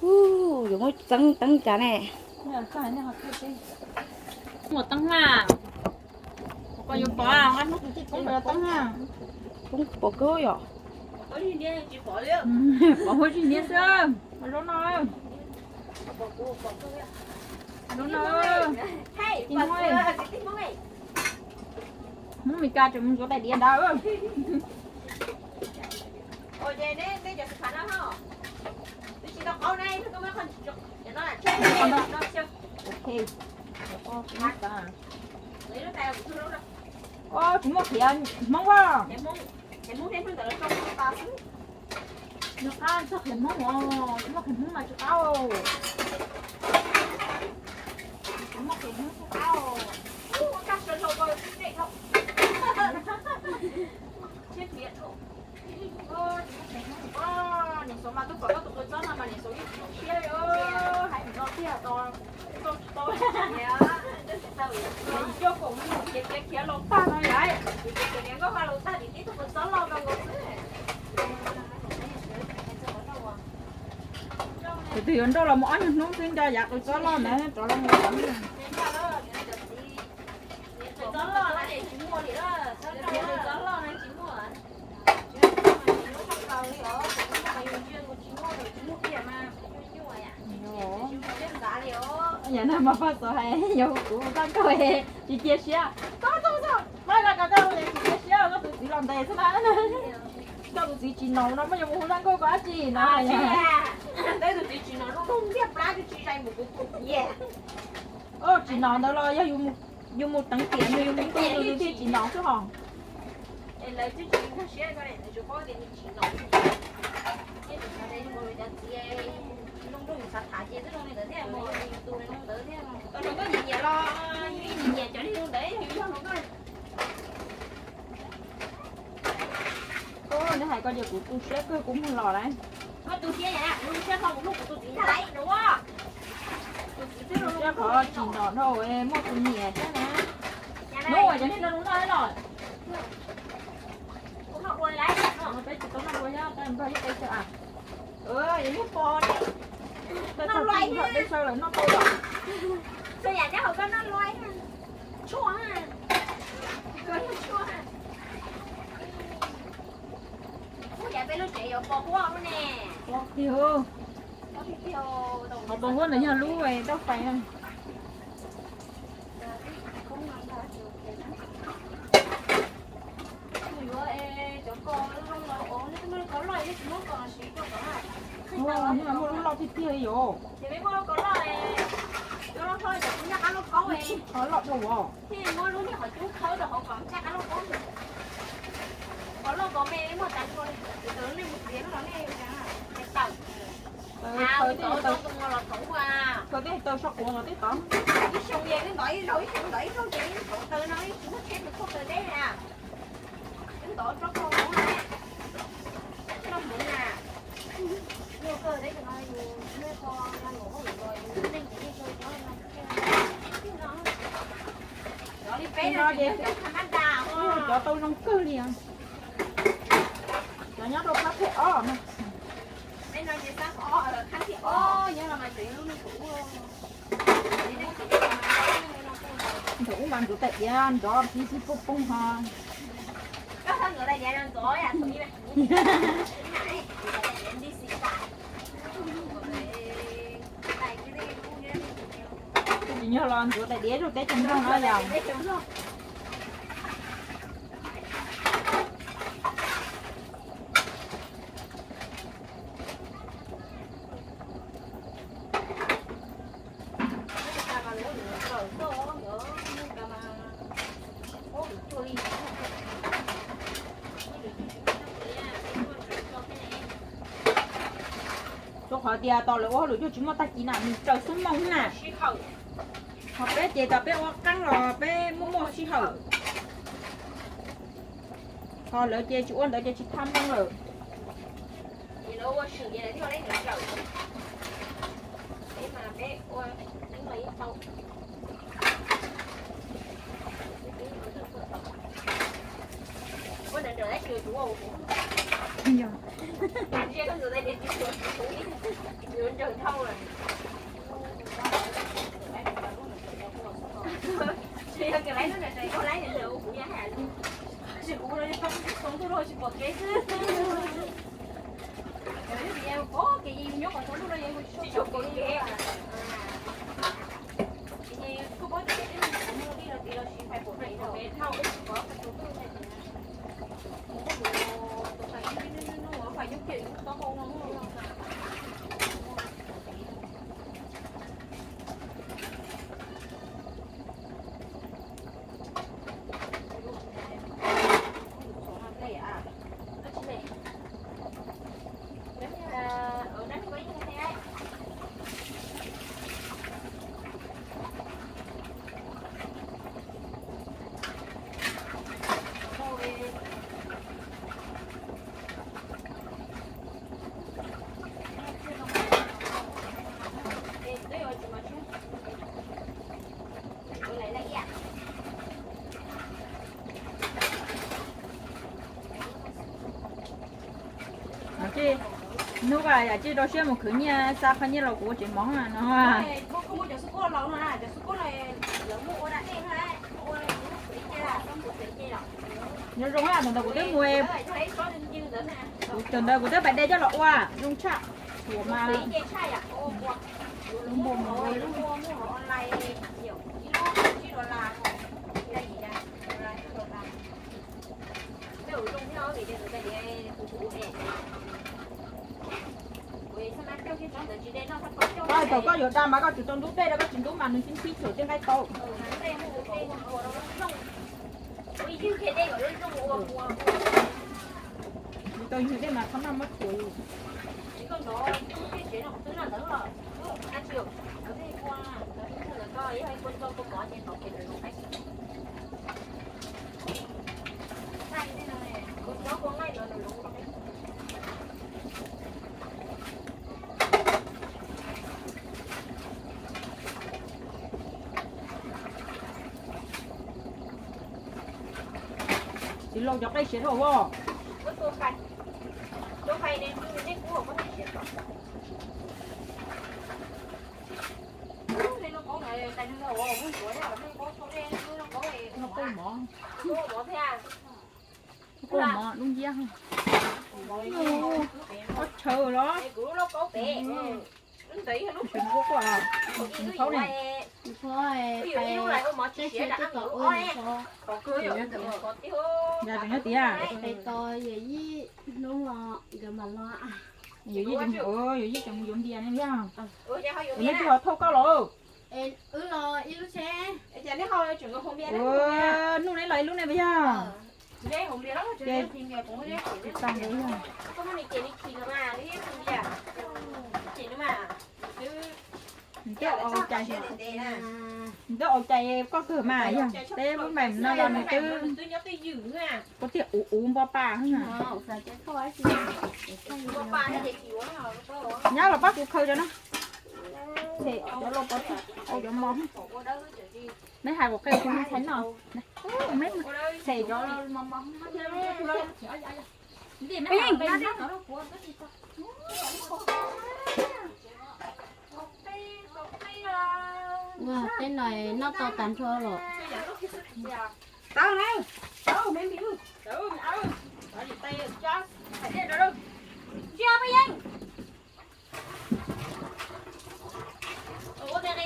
Ub, yuav muab txeeb teeb cas ne? Muaj teeb na. Koj yuav pom, poob pom kawg yom. Pom huab tsis niab xwb. Zaub no, zaub no. Hmoob Mes Kas tseem mus ntxuav tais diav ntawd. Kuv muaj qhiav Hmoob as. Nws qab txog qhiav Hmoob os, muaj qhiav Hmoob mas tsis qab. Muaj qhiav Hmoob tsis qab. Niam Xauv mas tuaj pom koj tus qws txob no mas Niam Xauv yeej tsis zoo siab li, hais no tiag tau tsis tau. Coj kaum mus khiav khiav khiav los tag no yom. Nkauj Hab los tag tim tib tug qws txob loj nkaus nkaus xwb. Tus twg yuav nrauj los mus ob nyuag hnub xwb nco yav qws txob loj ntawd rov los mus. Qws txob loj na tsis muaj li, qws txob loj na tsis muaj. Yam no mas Paj Xauv hais yog kuv hu Zaj Nkauj tsis cia siab. Txhob txhob txhob, Maiv Zaj Nkauj tsis cia siab, koj tus txiv los ntes xwb na. Koj tus txiv tsis naus no muab yuav mus hu Zaj Nkauj koj dab tsi no. Tus txiv tsis naus zoo nraug ntiag plab tsis zais mus kuv tus txiv. Tsis naus ntawd los yog yus mus teev tiam nws yus mus ntuj nws thiaj tsis naus xwb hos. Neb hais ko ces kuv tu siab kawg kuv mus los lawm. Tu siab qhov tsis nrog dhau muaj tus niam thiab na. Hnub uas cov niag nrog noj los. Peb tsis tau noj dua thiab, nrog ib peb chaw. Peb chaw lawm noj tau lawm. Pos tiag, qhov pos huab ntawd yog lub nrauj fais na. Muaj lub loj tiag tiag li yom. Qhov loj dhau os. Khaws tej taw sab quav los tej tod. Cov tau zoo kawg li. Cov nyob rau phab thib ob no. Ntawm ub mas ntxuav tais diav nrov tib tib poob poob ho. Tsis nyog los ntxuav tais diav rau teb chaws Nplog no yom. Rau qhov tias tau lawv ua hauj lwm cuag tsis muaj tag kis na, nws raws xub moos na. Ho peb ces tau peb ua qeeb los peb muaj muaj sij hawm. Ho lawv ces tsis ua ntawd ces tsis thab nplooj lawm. Hnub ko yam tsis rau siab mus khwv nyiaj xa qhov nyiaj los kuv ua tsev mov no. Zoo zoo, thaum ntawd kuv twb mus, thaum ntawd kuv twb pais de coj los ua zoo tshaj. Ua mas Koj thaum koj yuav da mas koj tsis tau ntub dej rau, koj tsis ntub mas nws tib txhib xyuam tej nqaij tau. Tsis tau ywg dej mas qhov no muab thuav. Tsis los cov qej siav dhau as. Noj qej mov, noj qej mov lub ntiab. Pob tshawv los. Tsis muaj quaj, tsis muaj qhaub ne. Yam tseem nyob tiag. Tos yawm yij hnub los nkawd mam los. Yawm yij tseem, yawm yij tseem mus yuav npias ne yog. Neb twb ho thauj koj los. Hnub neb los ib lub ne puas yog? Ces tsis tau ntawd yog. Nws twb ua cai, nws twb ua cai koj kawg mas yog peb lub npaim no los nws twb, kuv tiag uv uv npo pa. Nyab los pab kuv khaws cov no. Cov los pov tseg, au cov mov. Neb hais kuv qhia kuv ntxhais noj. Ces cov mov mov. Ua tej no noj tau tas nrho los. Ua nqi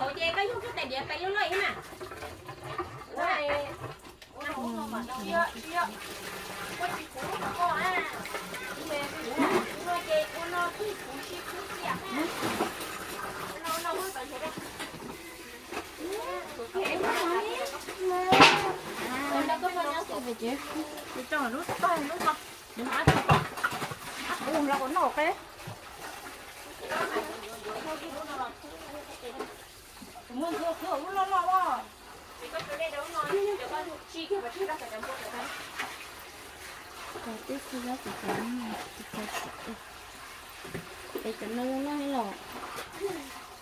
hauv ces koj yug koj tais diav pais loj loj ib na. Tsis tso lub tag lub no, nws hab tsis pom. Ab, kuv los ua noj qe. Cov no zoo noj los?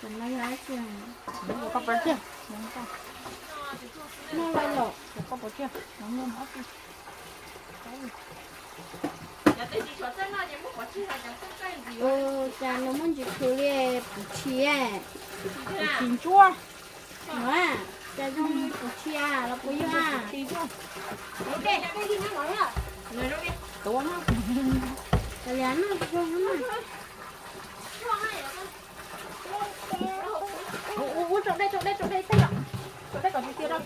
Cov no yog dab tsi? Koj pov tseg, noj los? Koj pov tseg, noj ob tug. Cas nws muaj ntsis khwv li puv tshis. Puv tshis ntsuab. Cas zoo li puv tshis los puas yog? Tuav no. Kav liam noj zoo na. Kuv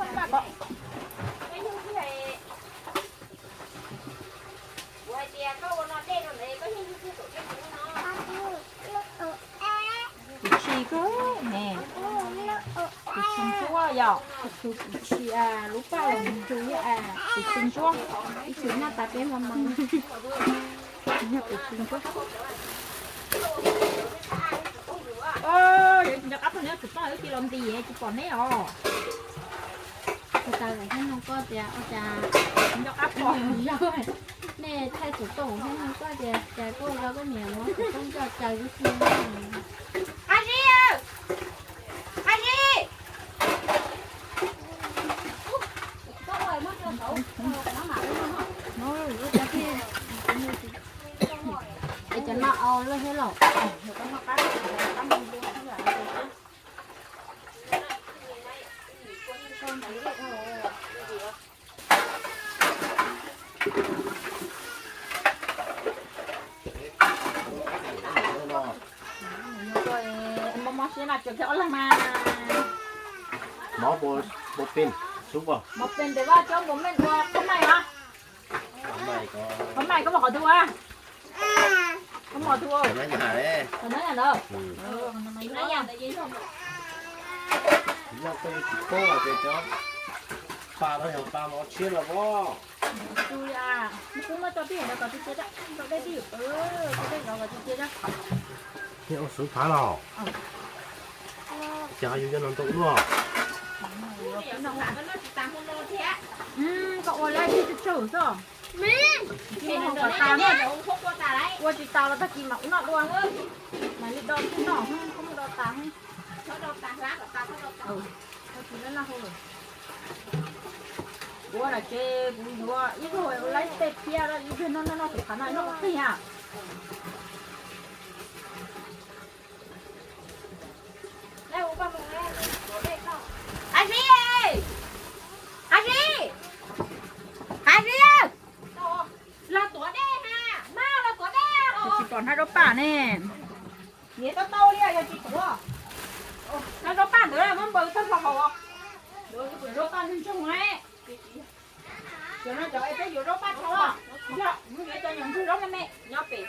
tsis kawg ne, kuv tsis ntsuab yom, kuv tsis, lub paj los kuv tsis, kuv tsis ntsuab, ib txwm noj tas peb mas mas, kuv tsis ntsuab. Yuav nco qab pog neb tsis poj wb cia los nti tsis pom neb os. Ua cas zaum thiab no koj tias ua cas nco qab pog, nej thaij txum toj thiab no koj tias cas koj ua koj niam muab txum toj nco cas wb cia. Qab zib, qab zib. Es cov no au lawm thiab los? Mob mob siab no tsuas kiag ob leeg mas. Mob pes xub, mob pes ntev vaj coob npaum mej ua qhob maij os. Qhob maij koj muaj qhov twg ua? Koj muaj qhov twg ua? Qhov no yog ntawd. Yog koj yuav tsis paub ces cov pa no yog pa mov tshiab los as. Kuv muab tso tij ntawd kom tij cia, tso dej tij, tso dej zov kom tij cia. Thiaj ua xwv phav los. Ces yus coj no ntoo luaj. Koj ua lawm tsis tsawg xwb. Ua tsis tas los tag kis mam ua noj dua. Mam li do tib noj, koj muab do tas. Kuv ua tsev kuv yuav ib tug ua laib tej thiab, ib tug noj noj noj tus qhav no noj qig a. Qab zib, qab zib, qab zib, los tuav dej ha, mas los tuav dej. Tsis pom hnab zaub paj ne. Niam tau tau li yog tsis tuav. Hnab zaub paj ntawd muab npaws tag nrho hauv. Zaub paj ntsoog ntsoog ne. Cov no cov peb yuav zaub paj tso los, yog mus yuav cov nyuam ntsuag zaub me me nyob pem.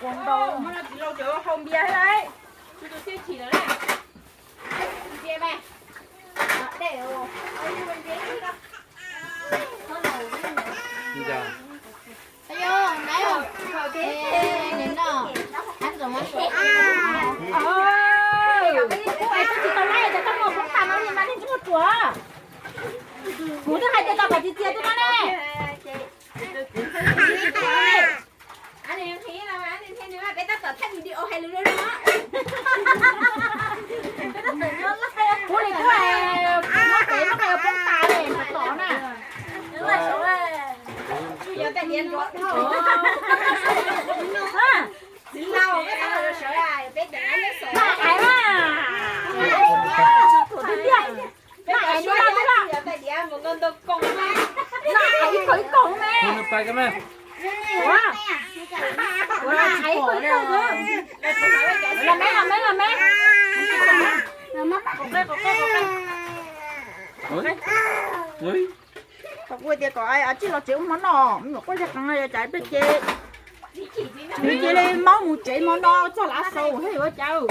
Ua ntau muab no tsis lau tseem hau npias thiab lauj. Tsis tus txiaj chim lawm na. Kuv twb hais tias tau kom txiv txias twb no ne. Kuv li kuv, kuv peb no qhov poob tas li tom na. Txiv laus, peb cov nyob sawv, peb cov nyob sawv. Peb cov sawv, peb cov sawv tais diav mus nto nto koog na. Ib koog ib koog me. Ua, ua, ib koog ib koog. Los me, los me, los me. Kom kuv tias kom tsij los tsev ua hmo noj, me nyuam quaj zaj qees no yog cas peb ces, nws cia li maub mus tsev hmo no txog lav xaus thiab yuav cas.